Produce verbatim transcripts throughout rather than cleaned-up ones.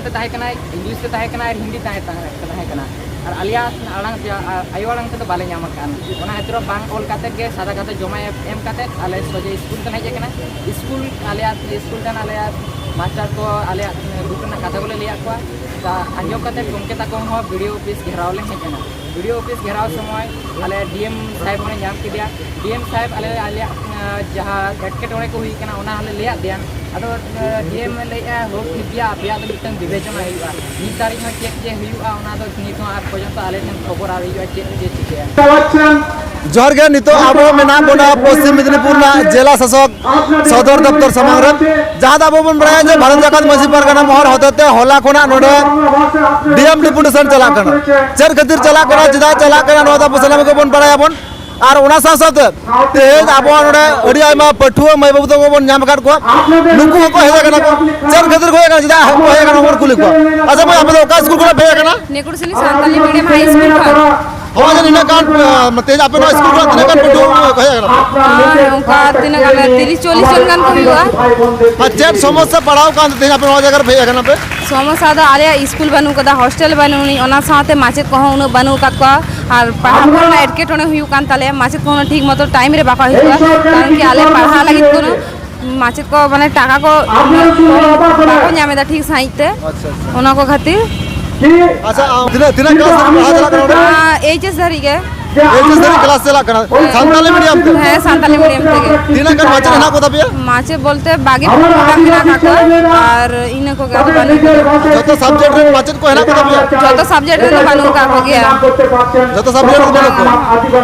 ᱛᱮ ᱛᱟᱦᱮᱸ ᱠᱟᱱᱟ, ᱤᱝᱞᱤᱥ ᱛᱮ ᱛᱟᱦᱮᱸ ᱠᱟᱱᱟ ᱟᱨ ᱦᱤᱱᱫᱤ ᱛᱟᱦᱮᱸ, ᱛᱟᱦᱮᱸ, ᱛᱟᱦᱮᱸ ᱠᱟᱱᱟ᱾ ᱟᱨ ᱟᱞᱮᱭᱟᱜ ᱟᱲᱟᱝ ᱡᱟ-, ᱟ-, ᱟᱭᱳ ᱟᱲᱟᱝ ᱛᱮᱫᱚ ᱵᱟᱞᱮ ᱧᱟᱢ ᱟᱠᱟᱫᱼᱟ᱾ ᱚᱱᱟ ᱠᱷᱟᱹᱛᱤᱨ ᱵᱟᱝ ᱚᱞ ᱠᱟᱛᱮ ᱜᱮ ᱥᱟᱫᱟ ᱠᱟᱛᱮ ᱡᱚᱢᱟ ᱮᱢ, ᱮᱢ ᱠᱟᱛᱮ ᱟᱞᱮ ᱥᱚᱡᱷᱮ ᱥᱠᱩᱞ ᱛᱮᱞᱮ ᱦᱮᱡ ᱟᱠᱟᱱᱟ᱾ ᱥᱠᱩᱞ ᱟᱞᱮᱭᱟᱜ, ᱥᱠᱩᱞ ᱨᱮᱱ ᱟᱞᱮᱭᱟᱜ ᱢᱟᱥᱴᱟᱨ ᱠᱚ ᱟᱞᱮᱭᱟᱜ ᱫᱩᱠ ᱨᱮᱱᱟᱜ ᱠᱟᱛᱷᱟ ᱠᱚᱞᱮ ᱞᱟᱹᱭᱟᱫ ᱠᱚᱣᱟ᱾ ᱛᱟ ᱟᱸᱡᱚᱢ ᱠᱟᱛᱮ ᱜᱚᱢᱠᱮ ᱛᱟᱠᱚ ᱦᱚᱸ ᱵᱤ ᱰᱤ ᱳ ᱚᱯᱷᱤᱥ ᱜᱷᱮᱨᱟᱣ ᱞᱮ ᱦᱮᱡ ᱮᱱᱟ᱾ ᱵᱤ ᱰᱤ ᱳ ᱚᱯᱷᱤᱥ ᱜᱷᱮᱨᱟᱣ ᱥᱚᱢᱚᱭ ᱟᱞᱮ ᱰᱤ ᱮᱢ ᱥᱟᱦᱮᱵᱽ ᱦᱚᱸᱞᱮ ᱧᱟᱢ ᱠᱮᱫᱮᱭᱟ᱾ ᱰᱤ ᱮᱢ ᱥᱟᱦᱮᱵᱽ ᱟᱞᱮ, ᱟᱞᱮᱭᱟᱜ, ᱟᱸ, ᱡᱟᱦᱟᱸ ᱮᱴᱠᱮᱴᱚᱬᱮ ᱠᱚ ᱦᱩᱭ ᱠᱟᱱᱟ, ᱚᱱᱟ ᱦᱚᱸᱞᱮ ᱞᱟᱹᱭᱟᱫ ᱫᱮᱭᱟ᱾ ᱟᱫᱚ, ᱟᱸ, ᱰᱤ ᱮᱢ ᱮ ᱞᱟᱹᱭᱮᱫᱼᱟ, "ᱦᱳ, ᱴᱷᱤᱠ ᱜᱮᱭᱟ, ᱟᱯᱮᱭᱟᱜ ᱫᱚ ᱢᱤᱫᱴᱟᱝ ᱵᱤᱵᱮᱪᱚᱱᱟ ᱦᱩᱭᱩᱜᱼᱟ᱾ ᱱᱤᱛ ᱫᱷᱟᱹᱨᱤᱡ ᱦᱚᱸ ᱪᱮᱫ ᱪᱮᱫ ᱦᱩᱭᱩᱜᱼᱟ, ᱚᱱᱟ ᱫᱚ ᱱᱤᱛ ᱦᱚᱸ ᱟᱨ ᱯᱚᱨᱡᱚᱱᱛᱚ ᱟᱞᱮ ᱴᱷᱮᱱ ᱠᱷᱚᱵᱚᱨ ᱟᱹᱣᱨᱤ ᱦᱤᱡᱩᱜᱼᱟ, ᱪᱮᱫ ᱪᱮᱫ ᱪᱤᱠᱟᱹᱭᱟ?" ᱡᱚᱦᱟᱨ ᱜᱮ, ᱱᱤᱛᱚᱜ ᱟᱵᱚ ᱢᱮᱱᱟᱜ ᱵᱚᱱᱟ ᱯᱚᱥᱪᱤᱢ ᱢᱮᱫᱽᱱᱤᱯᱩᱨ ᱨᱮᱱᱟᱜ ᱡᱮᱞᱟ ᱥᱟᱥᱚᱠ ᱥᱚᱫᱚᱨ ᱫᱚᱯᱛᱚᱨ ᱥᱟᱢᱟᱝ ᱨᱮ, ᱡᱟᱦᱟᱸ ᱫᱚ ᱟᱵᱚ ᱵᱚᱱ ᱵᱟᱲᱟᱭᱟ ᱡᱮ ᱵᱷᱟᱨᱚᱛ ᱡᱟᱠᱟᱛ ᱢᱟᱹᱡᱷᱤ ᱯᱟᱨᱜᱟᱱᱟ ᱢᱚᱦᱚᱞ ᱦᱚᱛᱮᱛᱮ ᱦᱚᱞᱟ ᱠᱷᱚᱱᱟᱜ ᱱᱚᱰᱮ ᱰᱤ ᱮᱢ ᱰᱮᱯᱩᱴᱮᱥᱚᱱ ᱪᱟᱞᱟᱜ ᱠᱟᱱᱟ᱾ ᱪᱮᱫ ᱠᱷᱟᱹᱛᱤᱨ ᱪᱟᱞᱟᱜ ᱠᱟᱱᱟ, ᱪᱮᱫᱟᱜ ᱪᱟᱞᱟᱜ ᱠᱟᱱᱟ, ᱱᱚᱣᱟ ᱫᱚ ᱟᱵᱚ ᱥᱟᱱᱟᱢ ᱜᱮᱵᱚᱱ ᱵᱟᱲᱟᱭᱟᱵᱚᱱ᱾ ᱟᱨ ᱚᱱᱟ ᱥᱟᱶ ᱥᱟᱶᱛᱮ ᱛᱮᱦᱮᱧ ᱟᱵᱚ ᱱᱚᱰᱮ ᱟᱹᱰᱤ ᱟᱭᱢᱟ ᱯᱟᱹᱴᱷᱩᱣᱟᱹ ᱢᱟᱹᱭ ᱵᱟᱹᱵᱩ ᱛᱟᱠᱚ ᱵᱚᱱ ᱧᱟᱢ ᱟᱠᱟᱫ ᱠᱚᱣᱟ, ᱱᱩᱠᱩ ᱦᱚᱸᱠᱚ ᱦᱮᱡ ᱟᱠᱟᱱᱟ ᱠᱚ᱾ ᱪᱮᱫ ᱠᱷᱟᱹᱛᱤᱨ ᱠᱚ ᱦᱮᱡ ᱟᱠᱟᱱᱟ, ᱪᱮᱫᱟᱜ ᱠᱚ ᱦᱮᱡ ᱟᱠᱟᱱᱟ, ᱚᱱᱟ ᱵᱚᱱ ᱠᱩᱞᱤ ᱠᱚᱣᱟ᱾ ᱟᱪᱪᱷᱟ ᱢᱟᱹᱭ, ᱟᱯᱮ ᱫᱚ ᱚᱠᱟ ᱥᱠᱩᱞ ᱠᱷᱚᱱᱟᱜ ᱯᱮ ᱦᱮᱡ ᱟᱠᱟᱱᱟ? ᱱᱮᱠᱩᱲᱥᱤᱱᱤ ᱥᱟᱱᱛᱟᱞᱤ ᱢᱤᱰᱤᱭᱟᱢ ᱦᱟᱭ ᱥᱠᱩᱞ ᱠᱷᱚᱱ᱾ ᱦᱚᱸ, ᱟᱪᱪᱷᱟ, ᱱᱤᱱᱟᱹᱜ ᱜᱟᱱ, ᱟᱸ, ᱛᱮᱦᱮᱧ ᱟᱯᱮ ᱱᱚᱣᱟ ᱥᱠᱩᱞ ᱠᱷᱚᱱᱟᱜ ᱛᱤᱱᱟᱹᱜ ᱜᱟᱱ ᱯᱟᱹᱴᱷᱩᱣᱟᱹ ᱠᱚ ᱦᱮᱡ ᱟᱠᱟᱱᱟ? ᱟᱨ ᱚᱱᱠᱟ ᱛᱤᱱᱟᱹᱜ ᱜᱟᱱ, ᱛᱤᱨᱤᱥ ᱪᱚᱞᱞᱤᱥ ᱡᱚᱱ ᱜᱟᱱ ᱠᱚ ᱦᱩᱭᱩᱜᱼᱟ᱾ ᱟᱨ ᱪᱮᱫ ᱥᱚᱢᱚᱥᱥᱟ ᱯᱟᱲᱟᱣ ᱠᱟᱱ ᱛᱮ ᱛᱮᱦᱮᱧ ᱟᱯᱮ ᱱᱚᱣᱟ ᱡᱟᱭᱜᱟ ᱨᱮ ᱯᱮ ᱦᱮᱡ ᱟᱠᱟᱱᱟ ᱯᱮ? ᱥᱚᱢᱚᱥᱥᱟ ᱫᱚ ᱟᱞᱮᱭᱟᱜ ᱥᱠᱩᱞ ᱵᱟᱹᱱᱩᱜ ᱠᱟᱫᱟ, ᱦᱳᱥᱴᱮᱞ ᱵᱟᱹᱱᱩᱜ ᱟᱹᱱᱤᱡ, ᱚᱱᱟ ᱥᱟᱶᱛᱮ ᱢᱟᱪᱮᱫ ᱠᱚᱦᱚᱸ ᱩᱱᱟᱹᱜ ᱵᱟᱹᱱᱩᱜ ᱟᱠᱟᱫ ᱠᱚᱣᱟ᱾ ᱟᱨ ᱯᱟᱲᱦᱟᱣ ᱠᱚᱨᱮᱱᱟᱜ ᱮᱴᱠᱮᱴᱚᱬᱮ ᱦᱩᱭᱩᱜ ᱠᱟᱱ ᱛᱟᱞᱮᱭᱟ, ᱢᱟᱪᱮᱫ ᱠᱚᱦᱚᱸ ᱴᱷᱤᱠ ᱢᱚᱛᱚ ᱴᱟᱭᱤᱢ ᱨᱮ ᱵᱟᱠᱚ ᱦᱤᱡᱩᱜᱼᱟ, ᱠᱟᱨᱚᱱ ᱠᱤ ᱟᱞᱮ ᱯᱟᱲᱦᱟᱣ ᱞᱟᱹᱜᱤᱫ ᱠᱳᱱᱳ ᱢᱟᱪᱮᱫ ᱠᱚ ᱢᱟᱱᱮ ᱴᱟᱠᱟ ᱠᱚ ᱩᱱᱟᱹᱜ ᱠᱚᱢ ᱵᱟᱠᱚ ᱧᱟᱢ ᱮᱫᱟ ᱴᱷᱤᱠ ᱥᱟᱺᱦᱤᱡ ᱛᱮ, ᱟᱪᱪᱷᱟ, ᱟᱪᱪᱷᱟ᱾ ᱚᱱᱟ ᱠᱚ ᱠᱷᱟᱹᱛᱤᱨ᱾ ᱟᱪᱪᱷᱟ, ᱟᱢ ᱛᱤᱱᱟᱹᱜ, ᱛᱤᱱᱟᱹᱜ ᱠᱞᱟᱥ ᱨᱮ ᱯᱟᱲᱦᱟᱣ ᱪᱟᱞᱟᱜ ᱠᱟᱱᱟ ᱚᱸᱰᱮ? ᱟᱸ, ᱮᱭᱤᱪ ᱮᱥ ᱫᱷᱟᱹᱨᱤᱡ ᱜᱮ᱾ ᱮᱭᱤᱪ ᱮᱥ ᱫᱷᱟᱹᱨᱤᱡ ᱠᱞᱟᱥ ᱪᱟᱞᱟᱜ ᱠᱟᱱᱟ? ᱦᱮᱸ᱾ ᱥᱟᱱᱛᱟᱞᱤ ᱢᱤᱰᱤᱭᱟᱢ ᱛᱮ? ᱦᱮᱸ, ᱥᱟᱱᱛᱟᱞᱤ ᱢᱤᱰᱤᱭᱟᱢ ᱛᱮᱜᱮ᱾ ᱛᱤᱱᱟᱹᱜ ᱜᱟᱱ ᱢᱟᱪᱮᱫ ᱦᱮᱱᱟᱜ ᱠᱚ ᱛᱟᱯᱮᱭᱟ? ᱢᱟᱪᱮᱫ ᱵᱚᱞᱛᱮ ᱵᱟᱜᱮ ᱯᱩᱱ ᱜᱚᱴᱟᱝ ᱢᱮᱱᱟᱜ ᱟᱠᱟᱫ ᱠᱚᱣᱟ, ᱟᱨ ᱤᱱᱟᱹ ᱠᱚᱜᱮ, ᱟᱫᱚ ᱵᱟᱹᱱᱩᱜ ᱠᱚᱣᱟ᱾ ᱡᱚᱛᱚ ᱥᱟᱵᱡᱮᱠᱴ ᱨᱮᱱ ᱢᱟᱪᱮᱫ ᱠᱚ ᱦᱮᱱᱟᱜ ᱠᱚ ᱛᱟᱯᱮᱭᱟ? ᱡᱚᱛᱚ ᱥᱟᱵᱡᱮᱠᱴ ᱨᱮᱱ ᱫᱚ ᱵᱟᱹᱱᱩᱜ ᱟᱠᱟᱫ ᱠᱚᱜᱮᱭᱟ᱾ ᱡᱚᱛᱚ ᱥᱟᱵᱡᱮᱠᱴ ᱨᱮ ᱵᱟᱹᱱᱩᱜ ᱠᱚᱣᱟ?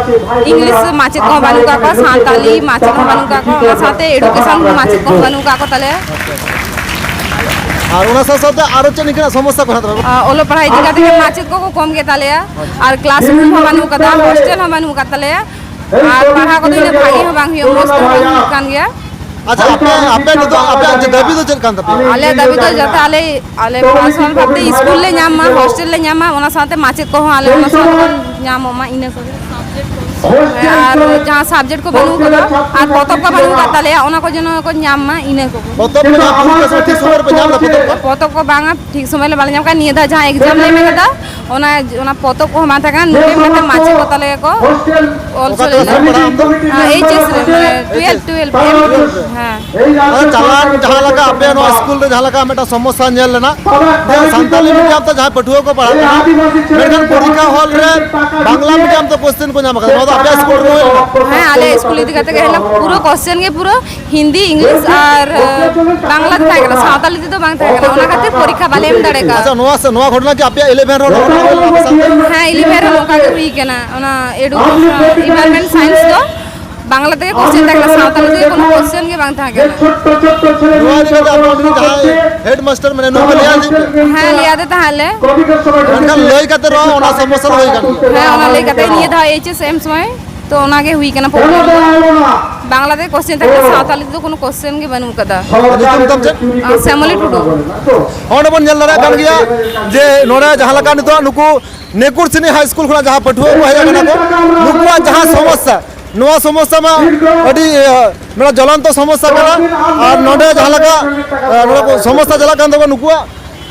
ᱤᱝᱞᱤᱥ ᱢᱟᱪᱮᱫ ᱠᱚᱦᱚᱸ ᱵᱟᱹᱱᱩᱜ ᱟᱠᱟᱫ ᱠᱚᱣᱟ, ᱥᱟᱱᱛᱟᱞᱤ ᱢᱟᱪᱮᱫ ᱦᱚᱸ ᱵᱟᱹᱱᱩᱜ ᱟᱠᱟᱫ ᱠᱚᱣᱟ, ᱚᱱᱟ ᱥᱟᱶᱛᱮ ᱮᱰᱩᱠᱮᱥᱚᱱ ᱢᱟᱪᱮᱫ ᱠᱚᱦᱚᱸ ᱵᱟᱹᱱᱩᱜ ᱟᱠᱟᱫ ᱠᱚ ᱛᱟᱞᱮᱭᱟ᱾ ᱟᱨ ᱚᱱᱟ ᱥᱟᱶ ᱥᱟᱶᱛᱮ ᱟᱨᱚ ᱪᱮᱫ ᱞᱮᱠᱟᱱᱟᱜ ᱥᱚᱢᱚᱥᱥᱟ ᱠᱚ ᱦᱮᱱᱟᱜ ᱛᱟᱯᱮᱭᱟ? ᱟᱸ, ᱚᱞᱚᱜ ᱯᱟᱲᱦᱟᱣ ᱤᱫᱤ ᱠᱟᱛᱮ ᱜᱮ ᱢᱟᱪᱮᱫ ᱠᱚᱠᱚ ᱠᱚᱢ ᱜᱮ ᱛᱟᱞᱮᱭᱟ, ᱟᱨ ᱠᱞᱟᱥᱨᱩᱢ ᱦᱚᱸ ᱵᱟᱹᱱᱩᱜ ᱟᱠᱟᱫᱟ, ᱦᱳᱥᱴᱮᱞ ᱦᱚᱸ ᱵᱟᱹᱱᱩᱜ ᱟᱠᱟᱫ ᱛᱟᱞᱮᱭᱟ, ᱟᱨ ᱯᱟᱲᱦᱟᱣ ᱠᱚᱫᱚ ᱤᱱᱟᱹᱜ ᱵᱷᱟᱜᱮ ᱦᱚᱸ ᱵᱟᱝ ᱦᱩᱭᱩᱜᱼᱟ, ᱢᱚᱡᱽ ᱛᱮᱦᱚᱸ ᱵᱟᱝ ᱦᱩᱭᱩᱜ ᱠᱟᱱ ᱜᱮᱭᱟ᱾ ᱟᱪᱪᱷᱟ, ᱟᱯᱮ, ᱟᱯᱮ ᱱᱤᱛᱚᱜ ᱟᱯᱮᱭᱟᱜ ᱡᱮ ᱫᱟᱹᱵᱤ ᱫᱚ ᱪᱮᱫ ᱠᱟᱱ ᱛᱟᱯᱮᱭᱟ? ᱟᱞᱮᱭᱟᱜ ᱫᱟᱹᱵᱤ ᱫᱚ ᱡᱟᱛᱮ ᱟᱞᱮ, ᱟᱞᱮ ᱯᱟᱨᱥᱚᱱᱟᱞ ᱵᱷᱟᱵᱽᱛᱮ ᱥᱠᱩᱞ ᱞᱮ ᱧᱟᱢ ᱢᱟ, ᱦᱳᱥᱴᱮᱞ ᱞᱮ ᱧᱟᱢ ᱢᱟ, ᱚᱱᱟ ᱥᱟᱶᱛᱮ ᱢᱟᱪᱮᱫ ᱠᱚᱦᱚᱸ ᱟᱞᱮ ᱚᱱᱟ ᱥᱟᱶᱛᱮ ᱵᱚᱱ ᱧᱟᱢᱚᱜ ᱢᱟ, ᱤᱱᱟᱹ ᱠᱚᱜᱮ᱾ ᱟᱨ ᱡᱟᱦᱟᱸ ᱥᱟᱵᱡᱮᱠᱴ ᱠᱚ ᱵᱟᱹᱱᱩᱜ ᱠᱟᱫᱟ ᱟᱨ ᱯᱚᱛᱚᱵ ᱠᱚ ᱵᱟᱹᱱᱩᱜ ᱠᱟᱫ ᱛᱟᱞᱮᱭᱟ, ᱚᱱᱟ ᱠᱚ ᱡᱮᱱᱚ ᱠᱚ ᱧᱟᱢ ᱢᱟ, ᱤᱱᱟᱹ ᱠᱚᱜᱮ᱾ ᱯᱚᱛᱚᱵ ᱠᱚ ᱡᱟᱦᱟᱸ ᱯᱩᱨᱤᱠᱠᱷᱟ ᱥᱚᱢᱚᱭ ᱴᱷᱤᱠ ᱥᱚᱢᱚᱭ ᱨᱮᱯᱮ ᱧᱟᱢ ᱮᱫᱟ ᱯᱚᱛᱚᱵ ᱠᱚ? ᱯᱚᱛᱚᱵ ᱠᱚ ᱵᱟᱝᱟ, ᱴᱷᱤᱠ ᱥᱚᱢᱚᱭ ᱞᱮ ᱵᱟᱞᱮ ᱧᱟᱢ ᱠᱟᱱᱟ᱾ ᱱᱤᱭᱟᱹ ᱫᱷᱟᱣ ᱡᱟᱦᱟᱸ ᱮᱠᱡᱟᱢ ᱞᱮ ᱮᱢ ᱠᱟᱫᱟ, ᱚᱱᱟ, ᱚᱱᱟ ᱯᱚᱛᱚᱵ ᱠᱚᱦᱚᱸ ᱵᱟᱝ ᱛᱟᱦᱮᱸ ᱠᱟᱱᱟ᱾ ᱱᱚᱰᱮ ᱢᱤᱫᱴᱮᱱ ᱢᱟᱪᱮᱫ ᱠᱚ ᱛᱟᱞᱮ ᱜᱮᱠᱚ ᱚᱞ ᱚᱠᱟ ᱦᱚᱪᱚ ᱠᱞᱟᱥ ᱞᱮᱱᱟ᱾ ᱨᱮᱢ ᱯᱟᱲᱦᱟᱜᱼᱟ ᱟᱢ ᱫᱚ? ᱟᱨ ᱮᱭᱤᱪ ᱮᱥ ᱨᱮ, ᱢᱟᱱᱮ ᱴᱩᱭᱮᱞᱵᱷ, ᱴᱩᱭᱮᱞᱵᱷ, ᱮᱢ, ᱦᱮᱸ᱾ ᱟᱪᱪᱷᱟ, ᱪᱟᱞᱟᱣ ᱡᱟᱦᱟᱸ ᱞᱮᱠᱟ ᱟᱯᱮ ᱱᱚᱣᱟ ᱥᱠᱩᱞ ᱨᱮ ᱡᱟᱦᱟᱸ ᱞᱮᱠᱟ ᱢᱤᱫᱴᱟᱝ ᱥᱚᱢᱚᱥᱥᱟ ᱧᱮᱞ ᱞᱮᱱᱟ, ᱡᱮ ᱥᱟᱱᱛᱟᱞᱤ ᱢᱤᱰᱤᱭᱟᱢ ᱛᱮ ᱡᱟᱦᱟᱸᱭ ᱯᱟᱹᱴᱷᱩᱣᱟᱹ ᱠᱚ ᱯᱟᱲᱦᱟᱜ ᱠᱟᱱᱟ, ᱢᱮᱱᱠᱷᱟᱱ ᱯᱚᱨᱤᱠᱠᱷᱟ ᱦᱚᱞ ᱨᱮ ᱵᱟᱝᱞᱟ ᱢᱤᱰᱤᱭᱟᱢ ᱛᱮ ᱠᱚᱥᱪᱮᱱ ᱠᱚ ᱧᱟᱢ ᱟᱠᱟᱫᱟ, ᱱᱚᱣᱟ ᱫᱚ ᱟᱯᱮᱭᱟᱜ ᱥᱠᱩᱞ ᱨᱮ ᱦᱩᱭ ᱞᱮᱱᱟ? ᱦᱮᱸ, ᱟᱞᱮ ᱥᱠᱩᱞ ᱤᱫᱤ ᱠᱟᱛᱮ ᱜᱮ ᱦᱮᱡ ᱞᱮᱱᱟ᱾ ᱯᱩᱨᱟᱹ ᱠᱚᱥᱪᱮᱱ ᱜᱮ ᱯᱩᱨᱟᱹ ᱦᱤᱱᱫᱤ, ᱤᱝᱞᱤᱥ ᱟᱨ, ᱟᱸ, ᱵᱟᱝᱞᱟ ᱛᱮ ᱛᱟᱦᱮᱸ ᱠᱟᱱᱟ, ᱥᱟᱶᱛᱟᱞᱤ ᱛᱮᱫᱚ ᱵᱟᱝ ᱛᱟᱦᱮᱸ ᱠᱟᱱᱟ, ᱚᱱᱟ ᱠᱷᱟᱹᱛᱤᱨ ᱯᱚᱨᱤᱠᱠᱷᱟ ᱵᱟᱞᱮ ᱮᱢ ᱫᱟᱲᱮ ᱠᱟᱣᱫᱟ᱾ ᱟᱪᱪᱷᱟ, ᱱᱚᱣᱟ ᱥᱮ, ᱱᱚᱣᱟ ᱜᱷᱚᱴᱚᱱᱟ ᱠᱤ ᱟᱯᱮᱭᱟᱜ ᱤᱞᱮᱵᱷᱮᱱ ᱨᱮᱦᱚᱸ ᱱᱚᱝᱠᱟ ᱦᱩᱭ ᱞᱮᱱᱟ ᱟᱯᱮ ᱥᱟᱶᱛᱮ? ᱦᱮᱸ, ᱤᱞᱮᱵᱷᱮᱱ ᱨᱮ ᱱᱚᱝᱠᱟ ᱜᱮ ᱦᱩᱭ ᱠᱟᱱᱟ᱾ ᱚᱱᱟ ᱮᱰᱩ-, ᱤᱱᱵᱷᱟᱭᱨᱚᱱᱢᱮᱱᱴ ᱥᱟᱭᱮᱱᱥ ᱫᱚ ᱵᱟᱝᱞᱟ ᱛᱮᱜᱮ ᱠᱚᱥᱪᱮᱱ ᱛᱟᱦᱮᱸ ᱠᱟᱱᱟ, ᱥᱟᱶᱛᱟᱞᱤ ᱛᱮ ᱠᱳᱱᱳ ᱠᱚᱥᱪᱮᱱ ᱜᱮ ᱵᱟᱝ ᱛᱟᱦᱮᱸ ᱠᱟᱱᱟ᱾ ᱱᱚᱣᱟ ᱤᱫᱤ ᱠᱟᱛᱮ ᱟᱯᱮ ᱚᱸᱰᱮ ᱡᱟᱦᱟᱸᱭ ᱦᱮᱰ ᱢᱟᱥᱴᱟᱨ ᱢᱮᱱᱟᱭᱟ, ᱱᱩᱭ ᱯᱮ ᱞᱟᱹᱭ ᱟᱫᱮ ᱯᱮ? ᱦᱮᱸ, ᱞᱟᱹᱭ ᱟᱫᱮ ᱛᱟᱦᱮᱸ ᱞᱮ᱾ ᱢᱮᱱᱠᱷᱟᱱ ᱞᱟᱹᱭ ᱠᱟᱛᱮ ᱨᱮᱦᱚᱸ ᱚᱱᱟ ᱥᱚᱢᱚᱥᱥᱟ ᱫᱚ ᱦᱩᱭ ᱠᱟᱱ ᱜᱮᱭᱟ᱾ ᱦᱮᱸ, ᱚᱱᱟ ᱞᱟᱹᱭ ᱠᱟᱛᱮ ᱱᱤᱭᱟᱹ ᱫᱷᱟᱣ ᱮᱭᱤᱪ ᱮᱥ ᱮᱢ ᱥᱚᱢᱚᱭ ᱛᱚ ᱚᱱᱟ ᱜᱮ ᱦᱩᱭ ᱠᱟᱱᱟ ᱯᱨᱚᱵᱞᱮᱢ ᱫᱚ᱾ ᱵᱟᱝᱞᱟ ᱛᱮ ᱠᱚᱥᱪᱮᱱ ᱛᱟᱦᱮᱸ ᱠᱟᱱᱟ, ᱥᱟᱶᱛᱟᱞᱤ ᱛᱮᱫᱚ ᱠᱳᱱᱳ ᱠᱚᱥᱪᱮᱱ ᱜᱮ ᱵᱟᱹᱱᱩᱜ ᱠᱟᱫᱟ᱾ ᱧᱩᱛᱩᱢ ᱛᱟᱢ ᱪᱮᱫ? ᱟᱨ ᱥᱮᱢᱚᱞᱤ ᱴᱩᱰᱩ᱾ ᱚᱸᱰᱮ ᱵᱚᱱ ᱧᱮᱞ ᱫᱟᱲᱮᱭᱟᱜ ᱠᱟᱱ ᱜᱮᱭᱟ ᱡᱮ ᱱᱚᱰᱮ ᱡᱟᱦᱟᱸ ᱞᱮᱠᱟ ᱱᱤᱛᱚᱜ ᱱᱩᱠᱩ ᱱᱮᱠᱩᱨᱥᱤᱱᱤ ᱦᱟᱭ ᱥᱠᱩᱞ ᱠᱷᱚᱱᱟᱜ ᱡᱟᱦᱟᱸ ᱯᱟᱹᱴᱷᱩᱣᱟᱹ ᱠᱚ ᱦᱮᱡ ᱟᱠᱟᱱᱟ ᱠᱚ, ᱱᱩᱠᱩᱣᱟᱜ ᱡᱟᱦᱟᱸ ᱥᱚᱢᱚᱥᱥᱟ, ᱱᱚᱣᱟ ᱥᱚᱢᱚᱥᱥᱟ ᱢᱟ ᱟᱹᱰᱤ, ᱟᱸ, ᱢᱟᱱᱮ ᱡᱚᱞᱚᱱᱛᱚ ᱥᱚᱢᱚᱥᱥᱟ ᱠᱟᱱᱟ᱾ ᱟᱨ ᱱᱚᱰᱮ ᱡᱟᱦᱟᱸ ᱞᱮᱠᱟ, ᱟᱸ, ᱱᱚᱰᱮ ᱠᱚ ᱥᱚᱢᱚᱥᱥᱟ ᱪᱟᱞᱟᱜ ᱠᱟᱱ ᱛᱟᱠᱚᱣᱟ, ᱱᱩᱠᱩᱣᱟᱜ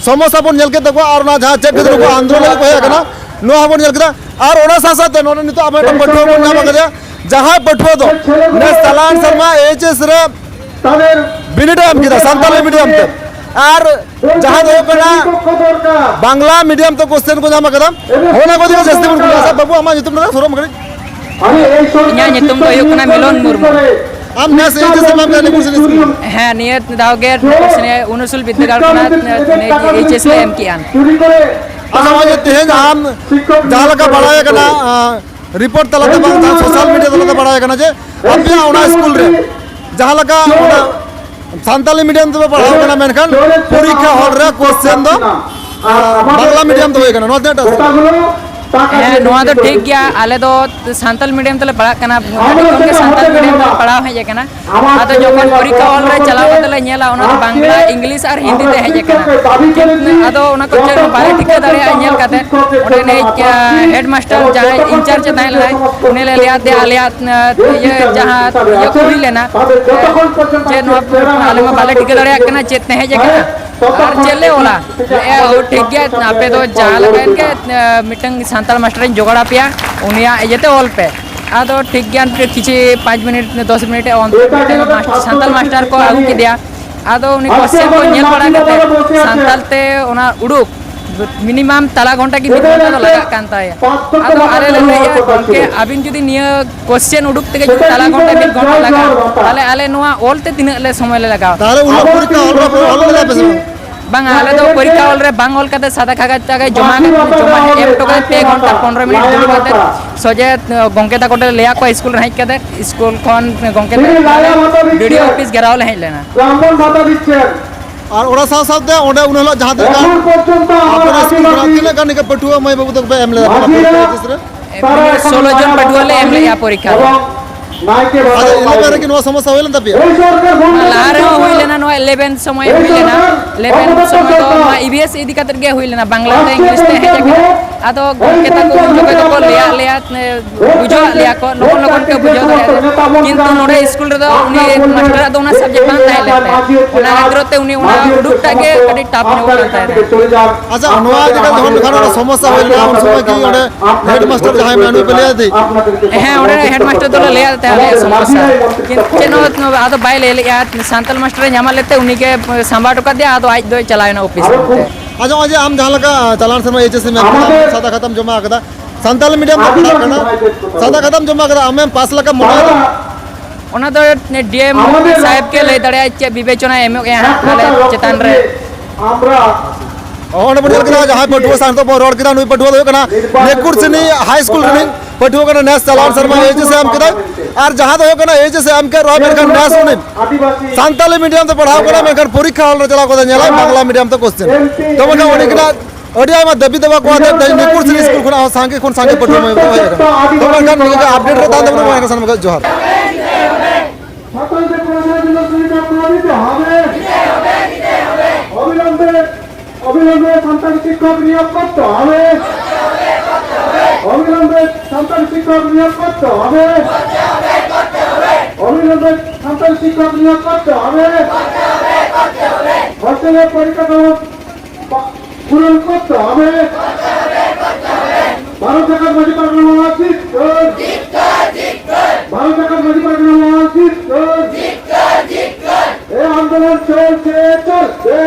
ᱥᱚᱢᱚᱥᱥᱟ ᱵᱚᱱ ᱧᱮᱞ ᱠᱮᱫ ᱛᱟᱠᱚᱣᱟ ᱟᱨ ᱚᱱᱟ ᱡᱟᱦᱟᱸ ᱪᱮᱫ ᱠᱷᱟᱹᱛᱤᱨ ᱱᱩᱠᱩ ᱟᱱᱫᱳᱞᱚᱱ ᱞᱟᱹᱜᱤᱫ ᱠᱚ ᱦᱮᱡ ᱟᱠᱟᱱᱟ, ᱱᱚᱣᱟ ᱦᱚᱸᱵᱚᱱ ᱧᱮᱞ ᱠᱮᱫᱟ᱾ ᱟᱨ ᱚᱱᱟ ᱥᱟᱶ ᱥᱟᱶᱛᱮ ᱱᱚᱰᱮ ᱱᱤᱛᱚᱜ ᱟᱵᱚ ᱢᱤᱫᱴᱟᱝ ᱯᱟᱹᱴᱷᱩᱣᱟᱹ ᱵᱚᱱ ᱧᱟᱢ ᱟᱠᱟᱫᱮᱭᱟ, ᱡᱟᱦᱟᱸᱭ ᱯᱟᱹᱴᱷᱩᱣᱟᱹ ᱫᱚ ᱱᱮᱥ ᱪᱟᱞᱟᱣᱮᱱ ᱥᱮᱨᱢᱟ ᱮᱭᱤᱪ ᱮᱥ ᱨᱮ ᱵᱤᱱᱤᱰ ᱮ ᱮᱢ ᱠᱮᱫᱟ ᱥᱟᱱᱛᱟᱞᱤ ᱢᱤᱰᱤᱭᱟᱢ ᱛᱮ, ᱟᱨ ᱡᱟᱦᱟᱸ ᱫᱚ ᱦᱩᱭᱩᱜ ᱠᱟᱱᱟ ᱵᱟᱝᱞᱟ ᱢᱤᱰᱤᱭᱟᱢ ᱛᱮ ᱠᱚᱥᱪᱮᱱ ᱠᱚ ᱧᱟᱢ ᱟᱠᱟᱫᱟ᱾ ᱚᱱᱟ ᱠᱚ ᱤᱫᱤ ᱠᱟᱛᱮ ᱡᱟᱹᱥᱛᱤ ᱵᱚᱱ ᱠᱩᱞᱤᱭᱟ᱾ ᱟᱪᱪᱷᱟ, ᱵᱟᱹᱵᱩ, ᱟᱢᱟᱜ ᱧᱩᱛᱩᱢ ᱫᱚ ᱥᱚᱨᱚᱢ ᱠᱟᱹᱴᱤᱡ᱾ ᱤᱧᱟᱹᱜ ᱧᱩᱛᱩᱢ ᱫᱚ ᱦᱩᱭᱩᱜ ᱠᱟᱱᱟ ᱢᱤᱞᱚᱱ ᱢᱩᱨᱢᱩ᱾ ᱟᱢ ᱱᱮᱥ ᱮᱭᱤᱪ ᱮᱥ ᱮᱢ ᱮᱢ ᱠᱮᱫᱟ ᱱᱤᱠᱩᱨᱥᱤᱱᱤ ᱥᱠᱩᱞ? ᱦᱮᱸ, ᱱᱤᱭᱟᱹ ᱫᱷᱟᱣ ᱜᱮ ᱱᱤᱠᱩᱨᱥᱤᱱᱤ ᱩᱱᱩᱥᱩᱞ ᱵᱤᱫᱽᱫᱟᱹᱜᱟᱲ ᱠᱷᱚᱱᱟᱜ ᱮᱭᱤᱪ ᱮᱥ ᱞᱮ ᱮᱢ ᱠᱮᱜᱼᱟ᱾ ᱟᱪᱪᱷᱟ, ᱱᱚᱜᱼᱚᱭ ᱡᱮ ᱛᱮᱦᱮᱧ ᱟᱢ ᱡᱟᱦᱟᱸ ᱞᱮᱠᱟ ᱵᱟᱲᱟᱭ ᱠᱟᱱᱟ, ᱟᱸ, ᱨᱤᱯᱳᱨᱴ ᱛᱟᱞᱟᱛᱮ ᱵᱟᱝ, ᱡᱟᱦᱟᱸ ᱥᱳᱥᱟᱞ ᱢᱤᱰᱤᱭᱟ ᱛᱟᱞᱟᱛᱮ ᱵᱟᱲᱟᱭ ᱠᱟᱱᱟ ᱡᱮ ᱟᱯᱮᱭᱟᱜ ᱚᱱᱟ ᱥᱠᱩᱞ ᱨᱮ ᱡᱟᱦᱟᱸ ᱞᱮᱠᱟ ᱚᱱᱟ ᱥᱟᱱᱛᱟᱞᱤ ᱢᱤᱰᱤᱭᱟᱢ ᱛᱮᱯᱮ ᱯᱟᱲᱦᱟᱣ ᱠᱟᱱᱟ, ᱢᱮᱱᱠᱷᱟᱱ ᱯᱚᱨᱤᱠᱠᱷᱟ ᱦᱚᱞ ᱨᱮ ᱠᱚᱥᱪᱮᱱ ᱫᱚ, ᱟᱸ, ᱵᱟᱝᱞᱟ ᱢᱤᱰᱤᱭᱟᱢ ᱛᱮ ᱦᱩᱭ ᱠᱟᱱᱟ᱾ ᱱᱚᱣᱟ ᱛᱤᱱᱟᱹᱜ ᱴᱟ ᱥᱟᱹᱨᱤ? ᱦᱮᱸ, ᱱᱚᱣᱟ ᱫᱚ ᱴᱷᱤᱠ ᱜᱮᱭᱟ᱾ ᱟᱞᱮ ᱫᱚ ᱥᱟᱱᱛᱟᱞ ᱢᱤᱰᱤᱭᱟᱢ ᱛᱮᱞᱮ ᱯᱟᱲᱦᱟᱜ ᱠᱟᱱᱟ, ᱠᱟᱹᱴᱤᱡ ᱠᱷᱚᱱ ᱜᱮ ᱥᱟᱱᱛᱟᱞ ᱢᱤᱰᱤᱭᱟᱢ ᱛᱮᱞᱮ ᱯᱟᱲᱦᱟᱣ ᱦᱮᱡ ᱟᱠᱟᱱᱟ᱾ ᱟᱫᱚ ᱡᱚᱠᱷᱚᱱ ᱯᱚᱨᱤᱠᱠᱷᱟ ᱚᱞ ᱨᱮ ᱪᱟᱞᱟᱣ ᱠᱟᱛᱮ ᱞᱮ ᱧᱮᱞᱟ, ᱚᱱᱟ ᱫᱚ ᱵᱟᱝᱞᱟ, ᱤᱝᱞᱤᱥ ᱟᱨ ᱦᱤᱱᱫᱤ ᱛᱮ ᱦᱮᱡ ᱟᱠᱟᱱᱟ᱾ ᱟᱫᱚ ᱚᱱᱟ ᱠᱚ ᱪᱮᱫ ᱦᱚᱸ ᱵᱟᱞᱮ ᱴᱷᱤᱠᱟᱹ ᱫᱟᱲᱮᱭᱟᱜᱼᱟ᱾ ᱧᱮᱞ ᱠᱟᱛᱮ ᱚᱸᱰᱮ ᱨᱤᱱᱤᱡ, ᱟᱸ, headmaster ᱡᱟᱦᱟᱸᱭ in-charge ᱮ ᱛᱟᱦᱮᱸ ᱞᱮᱱᱟᱭ, ᱩᱱᱤ ᱞᱮ ᱞᱟᱹᱭ ᱟᱫᱮᱭᱟ, ᱟᱞᱮᱭᱟᱜ, ᱟᱸ, ᱤᱭᱟᱹ, ᱡᱟᱦᱟᱸ ᱤᱭᱟᱹ ᱠᱚ ᱦᱩᱭ ᱞᱮᱱᱟ, ᱡᱮ ᱱᱚᱣᱟ ᱟᱞᱮ ᱢᱟ ᱵᱟᱞᱮ ᱴᱷᱤᱠᱟᱹ ᱫᱟᱲᱮᱭᱟᱜ ᱠᱟᱱᱟ ᱪᱮᱫ ᱛᱮ ᱦᱮᱡ ᱟᱠᱟᱱᱟ ᱟᱨ ᱪᱮᱫ ᱞᱮ ᱚᱞᱟ᱾ ᱞᱟᱹᱭᱮᱫᱼᱟ, "ᱦᱳᱭ, ᱴᱷᱤᱠ ᱜᱮᱭᱟ, ᱟᱯᱮ ᱫᱚ ᱡᱟᱦᱟᱸ ᱞᱮᱠᱟ ᱮᱱ ᱜᱮ, ᱟᱸ, ᱢᱤᱫᱴᱟᱝ ᱥᱟᱱᱛᱟᱲ ᱢᱟᱥᱴᱟᱨᱤᱧ ᱡᱚᱜᱟᱲ ᱟᱯᱮᱭᱟ, ᱩᱱᱤᱭᱟᱜ ᱤᱭᱟᱹᱛᱮ ᱚᱞ ᱯᱮ᱾" ᱟᱫᱚ ᱴᱷᱤᱠ ᱜᱮᱭᱟ, ᱠᱤᱪᱷᱩ ᱯᱟᱸᱪ ᱢᱤᱱᱤᱴ, ᱫᱚᱥ ᱢᱤᱱᱤᱴ ᱮ ᱚᱱᱛᱮ ᱢᱤᱫᱴᱟᱝ ᱢᱟᱥ-, ᱥᱟᱱᱛᱟᱲ ᱢᱟᱥᱴᱟᱨ ᱠᱚ ᱟᱹᱜᱩ ᱠᱮᱫᱮᱭᱟ᱾ ᱟᱫᱚ ᱩᱱᱤ question ᱠᱚ ᱧᱮᱞ ᱵᱟᱲᱟ ᱠᱟᱛᱮ ᱥᱟᱱᱛᱟᱲ ᱛᱮ ᱚᱱᱟ ᱩᱰᱩᱠ minimum ᱛᱟᱞᱟ ᱜᱷᱚᱱᱴᱟ ᱠᱤ ᱢᱤᱫ ᱜᱷᱚᱱᱴᱟ ᱫᱚ ᱞᱟᱜᱟᱜ ᱠᱟᱱ ᱛᱟᱭᱟ᱾ ᱟᱫᱚ ᱟᱞᱮ ᱞᱮ ᱞᱟᱹᱭᱮᱫᱼᱟ, "ᱜᱚᱢᱠᱮ, ᱟᱹᱵᱤᱱ ᱡᱩᱫᱤ ᱱᱤᱭᱟᱹ question ᱩᱰᱩᱠ ᱛᱮᱜᱮ ᱡᱩᱫᱤ ᱛᱟᱞᱟ ᱜᱷᱚᱱᱴᱟ, ᱢᱤᱫ ᱜᱷᱚᱱᱴᱟ ᱞᱟᱜᱟᱜᱼᱟ, ᱛᱟᱦᱚᱞᱮ ᱟᱞᱮ ᱱᱚᱣᱟ ᱚᱞ ᱛᱮ ᱛᱤᱱᱟᱹᱜ ᱞᱮ ᱥᱚᱢᱚᱭ ᱞᱮ ᱞᱟᱜᱟᱣᱟ?" ᱛᱟᱦᱚᱞᱮ ᱩᱱᱟᱹᱜ ᱯᱚᱨᱤᱠᱠᱷᱟ ᱚᱞ ᱠᱟᱛᱮ ᱚᱞ ᱞᱮᱫᱟ ᱯᱮ ᱥᱮ ᱵᱟᱝ? ᱵᱟᱝᱟ, ᱟᱞᱮ ᱫᱚ ᱯᱚᱨᱤᱠᱠᱷᱟ ᱚᱞ ᱨᱮ ᱵᱟᱝ ᱚᱞ ᱠᱟᱛᱮ ᱥᱟᱫᱟ ᱠᱟᱜᱚᱡᱽ ᱛᱮᱜᱮ ᱡᱚᱢᱟ, ᱡᱚᱢᱟ ᱮᱢ ᱦᱚᱴᱚ ᱠᱟᱛᱮ ᱯᱮ ᱜᱷᱚᱱᱴᱟ ᱯᱚᱱᱨᱚ ᱢᱤᱱᱤᱴ ᱫᱩᱲᱩᱵ ᱠᱟᱛᱮ ᱥᱚᱡᱷᱮ ᱜᱚᱢᱠᱮ ᱛᱟᱠᱚ ᱴᱷᱮᱱ ᱞᱟᱹᱭᱟᱜ ᱠᱚᱣᱟ, ᱥᱠᱩᱞ ᱨᱮ ᱦᱮᱡ ᱠᱟᱛᱮ ᱥᱠᱩᱞ ᱠᱷᱚᱱ ᱜᱚᱢᱠᱮ ᱛᱟᱠᱚ ᱵᱤ ᱰᱤ ᱳ ᱚᱯᱷᱤᱥ ᱜᱷᱮᱨᱟᱣ ᱞᱮ ᱦᱮᱡ ᱞᱮᱱᱟ᱾ ᱟᱨ ᱚᱱᱟ ᱥᱟᱶ ᱥᱟᱶᱛᱮ ᱚᱸᱰᱮ ᱩᱱ ᱦᱤᱞᱳᱜ ᱡᱟᱦᱟᱸ ᱛᱤᱱᱟᱹᱜ ᱜᱟᱱ ᱟᱯᱮ ᱚᱱᱟ ᱥᱠᱩᱞ ᱠᱷᱚᱱᱟᱜ ᱛᱤᱱᱟᱹᱜ ᱜᱟᱱ ᱱᱤᱝᱠᱟᱹ ᱯᱟᱹᱴᱷᱩᱣᱟᱹ ᱢᱟᱹᱭ ᱵᱟᱹᱵᱩ ᱛᱟᱠᱚ ᱯᱮ ᱮᱢ ᱞᱮᱫᱟ ᱯᱚᱨᱤᱠᱠᱷᱟ ᱮᱭᱤᱪ ᱮᱥ ᱨᱮ? ᱮᱢᱱᱤ ᱥᱳᱞᱳ ᱡᱚᱱ ᱯᱟᱹᱴᱷᱩᱣᱟᱹ ᱞᱮ ᱮᱢ ᱞᱮᱜᱼᱟ ᱯᱚᱨᱤᱠᱠᱷᱟ ᱫᱚ᱾ ᱟᱪᱪᱷᱟ, ᱤᱞᱮᱵᱷᱮᱱ ᱨᱮᱜᱮ ᱱᱚᱣᱟ ᱥᱚᱢᱚᱥᱥᱟ ᱦᱩᱭ ᱞᱮᱱ ᱛᱟᱯᱮᱭᱟ? ᱞᱟᱦᱟ ᱨᱮᱦᱚᱸ ᱦᱩᱭ ᱞᱮᱱᱟ, ᱱᱚᱣᱟ ᱤᱞᱮᱵᱷᱮᱱ ᱥᱚᱢᱚᱭ ᱦᱩᱭ ᱞᱮᱱᱟ᱾ ᱤᱞᱮᱵᱷᱮᱱ ᱥᱚᱢᱚᱭ ᱫᱚ ᱱᱚᱣᱟ ᱤ ᱵᱷᱤ ᱮᱥ ᱤᱫᱤ ᱠᱟᱛᱮᱫ ᱜᱮ ᱦᱩᱭ ᱞᱮᱱᱟ, ᱵᱟᱝᱞᱟ ᱛᱮ ᱤᱝᱞᱤᱥ ᱛᱮ ᱦᱮᱡ ᱟᱠᱟᱱᱟ᱾ ᱟᱫᱚ ᱜᱚᱢᱠᱮ ᱛᱟᱠᱚ ᱩᱱ ᱡᱚᱠᱷᱚᱡ ᱫᱚᱠᱚ ᱞᱟᱹᱭᱟᱫ ᱞᱮᱭᱟ, ᱵᱩᱡᱷᱟᱹᱣᱟᱫ ᱞᱮᱭᱟ ᱠᱚ, ᱞᱚᱜᱚᱱ ᱞᱚᱜᱚᱱ ᱠᱚ ᱵᱩᱡᱷᱟᱹᱣ ᱫᱟᱲᱮᱭᱟᱜᱼᱟ᱾ ᱠᱤᱱᱛᱩ ᱱᱚᱰᱮ ᱥᱠᱩᱞ ᱨᱮᱫᱚ ᱩᱱᱤ ᱢᱟᱥᱴᱟᱨᱟᱜ ᱫᱚ ᱚᱱᱟ subject ᱵᱟᱝ ᱛᱟᱦᱮᱸ ᱞᱮᱱ ᱛᱟᱭᱟ᱾ ᱚᱱᱟ ᱠᱷᱟᱹᱛᱤᱨ ᱛᱮ ᱩᱱᱤ ᱚᱱᱟ ᱩᱰᱩᱠ ᱴᱟᱜ ᱜᱮ ᱠᱟᱹᱴᱤᱡ tough ᱧᱚᱜ ᱠᱟᱱ ᱛᱟᱭᱟ᱾ ᱟᱪᱪᱷᱟ, ᱱᱚᱣᱟ ᱤᱫᱤ ᱠᱟᱛᱮ ᱡᱚᱠᱷᱚᱱ, ᱡᱚᱠᱷᱚᱱ ᱚᱱᱟ ᱥᱚᱢᱚᱥᱥᱟ ᱦᱩᱭ ᱞᱮᱱᱟ, ᱩᱱ ᱥᱚᱢᱚᱭ ᱠᱤ ᱚᱸᱰᱮ headmaster ᱡᱟᱦᱟᱸᱭ ᱢᱮᱱᱟᱭᱟ, ᱩᱱᱤ ᱯᱮ ᱞᱟᱹᱭ ᱟᱫᱮ? ᱦᱮᱸ, ᱚᱸᱰᱮ headmaster ᱫᱚᱞᱮ ᱞᱟᱹᱭ ᱟᱫᱮ ᱛᱟᱦᱮᱸᱫ ᱟᱞᱮᱭᱟᱜ ᱥᱚᱢᱚᱥᱥᱟ᱾ ᱠᱤᱱᱛᱩ ᱪᱮᱫ ᱦᱚᱸ ᱟᱫᱚ ᱵᱟᱭ ᱞᱟᱹᱭ ᱞᱮᱜᱼᱟ᱾ ᱥᱟᱱᱛᱟᱞ ᱢᱟᱥᱴᱟᱨᱮ ᱧᱟᱢᱟᱫ ᱞᱮᱛᱮ ᱩᱱᱤᱜᱮ ᱥᱟᱢᱵᱟᱣ ᱦᱚᱴᱚ ᱠᱟᱫ ᱫᱮᱭᱟ, ᱟᱫᱚ ᱟᱡ ᱫᱚᱭ ᱪᱟᱞᱟᱣ ᱮᱱᱟ ᱚᱯᱷᱤᱥ ᱛᱮ᱾ ᱟᱪᱪᱷᱟ, ᱱᱚᱜᱼᱚᱭ ᱡᱮ ᱟᱢ ᱡᱟᱦᱟᱸ ᱞᱮᱠᱟ ᱪᱟᱞᱟᱣᱮᱱ ᱥᱮᱨᱢᱟ ᱮᱭᱤᱪ ᱮᱥ ᱮᱢ ᱮᱢ ᱠᱮᱫᱟ, ᱥᱟᱫᱟ ᱠᱷᱟᱛᱟᱢ ᱡᱚᱢᱟ ᱟᱠᱟᱫᱟ, ᱥᱟᱱᱛᱟᱞᱤ ᱢᱤᱰᱤᱭᱟᱢ ᱛᱮ ᱯᱟᱲᱦᱟᱜ ᱠᱟᱱᱟ, ᱥᱟᱫᱟ ᱠᱷᱟᱛᱟᱢ ᱡᱚᱢᱟ ᱟᱠᱟᱫᱟ, ᱟᱢᱮᱢ ᱯᱟᱥ ᱞᱮᱠᱟᱢ ᱢᱚᱱᱮᱭᱮᱫᱟ? ᱚᱱᱟ ᱫᱚ ᱰᱤ ᱮᱢ ᱥᱟᱦᱮᱵᱽ ᱜᱮ ᱞᱟᱹᱭ ᱫᱟᱲᱮᱭᱟᱜᱼᱟ, ᱪᱮᱫ ᱵᱤᱵᱮᱪᱚᱱᱟᱭ ᱮᱢᱚᱜ ᱜᱮᱭᱟ ᱦᱟᱸᱜ ᱟᱞᱮ ᱪᱮᱛᱟᱱ ᱨᱮ᱾ ᱚᱸᱰᱮ ᱵᱚᱱ ᱧᱮᱞ ᱠᱮᱫᱟ, ᱡᱟᱦᱟᱸᱭ ᱯᱟᱹᱴᱷᱩᱣᱟᱹ ᱥᱟᱶ ᱱᱤᱛᱚᱜ ᱵᱚᱱ ᱨᱚᱲ ᱠᱮᱫᱟ, ᱱᱩᱭ ᱯᱟᱹᱴᱷᱩᱣᱟᱹ ᱫᱚ ᱦᱩᱭᱩᱜ ᱠᱟᱱᱟ ᱱᱮᱠᱩᱨᱥᱤᱱᱤ ᱦᱟᱭ ᱥᱠᱩᱞ ᱨᱤᱱᱤᱡ ᱯᱟᱹᱴᱷᱩᱣᱟᱹ ᱠᱟᱱᱟ, ᱱᱮᱥ ᱪᱟᱞᱟᱣᱮᱱ ᱥᱮᱨᱢᱟ ᱮᱭᱤᱪ ᱮᱥ ᱮ ᱮᱢ ᱠᱮᱫᱟᱭ᱾ ᱟᱨ ᱡᱟᱦᱟᱸ ᱫᱚ ᱦᱩᱭᱩᱜ ᱠᱟᱱᱟ ᱮᱭᱤᱪ ᱮᱥ ᱮ ᱮᱢ ᱠᱮᱫ ᱨᱮᱦᱚᱸ, ᱢᱮᱱᱠᱷᱟᱱ ᱱᱮᱥ ᱩᱱᱤ ᱥᱟᱱᱛᱟᱞᱤ ᱢᱤᱰᱤᱭᱟᱢ ᱛᱮ ᱯᱟᱲᱦᱟᱣ ᱠᱟᱱᱟ, ᱢᱮᱱᱠᱷᱟᱱ ᱯᱚᱨᱤᱠᱠᱷᱟ ᱦᱚᱞ ᱨᱮ ᱪᱟᱞᱟᱣ ᱠᱟᱛᱮ ᱧᱮᱞᱟᱭ ᱵᱟᱝᱞᱟ ᱢᱤᱰᱤᱭᱟᱢ ᱛᱮ ᱠᱚᱥᱪᱮᱱ᱾ ᱛᱚ ᱢᱮᱱᱠᱷᱟᱱ ᱩᱱᱤ ᱠᱟᱱᱟ ᱟᱹᱰᱤ ᱟᱭᱢᱟ ᱫᱮᱵᱤ ᱫᱮᱵᱟ ᱠᱚ ᱟᱛᱮ ᱛᱮᱦᱮᱧ ᱱᱤᱠᱩᱨ ᱥᱨᱤ ᱥᱠᱩᱞ ᱠᱷᱚᱱᱟᱜ ᱦᱚᱸ ᱥᱟᱸᱜᱮ ᱠᱷᱚᱱ ᱥᱟᱸᱜᱮ ᱯᱟᱹᱴᱷᱩᱣᱟᱹ ᱢᱟᱹᱭ ᱵᱟᱹᱵᱩ ᱦᱮᱡ ᱟᱠᱟᱱᱟ᱾ ᱛᱚ ᱢᱮᱱᱠᱷᱟᱱ ᱱᱤᱭᱟᱹ ᱜᱮ ᱟᱯᱰᱮᱴ ᱨᱮ ᱛᱟᱦᱮᱱ ᱛᱟᱵᱚᱱᱟ, ᱢᱟ ᱮᱱᱠᱷᱟᱱ ᱥᱟᱱᱟᱢ ᱠᱚ ᱡᱚᱦᱟᱨ᱾ ᱥᱟᱱᱛᱟᱲᱤ ᱛᱮ ᱯᱚᱲᱟᱥᱩᱱᱟ ᱡᱮᱱᱚ ᱥᱩᱵᱤᱫᱷᱟ ᱠᱚ দিতে হবে। অবিলম্বে, অবিলম্বে সান্তাল শিক্ষক নিয়োগ করতে হবে। অবিলম্বে সান্তাল শিক্ষক নিয়োগ করতে হবে। অবিলম্বে সান্তাল শিক্ষক নিয়োগ করতে হবে। হোস্টেলের পরিকাঠামো পা-, পূরণ করতে হবে। ভারত জাকাত মাঝি পারগানা ওয়াসিদ, ভারত জাকাত মাঝি পারগানা ওয়াসিদ। এই আন্দোলন চলছে, চলবে।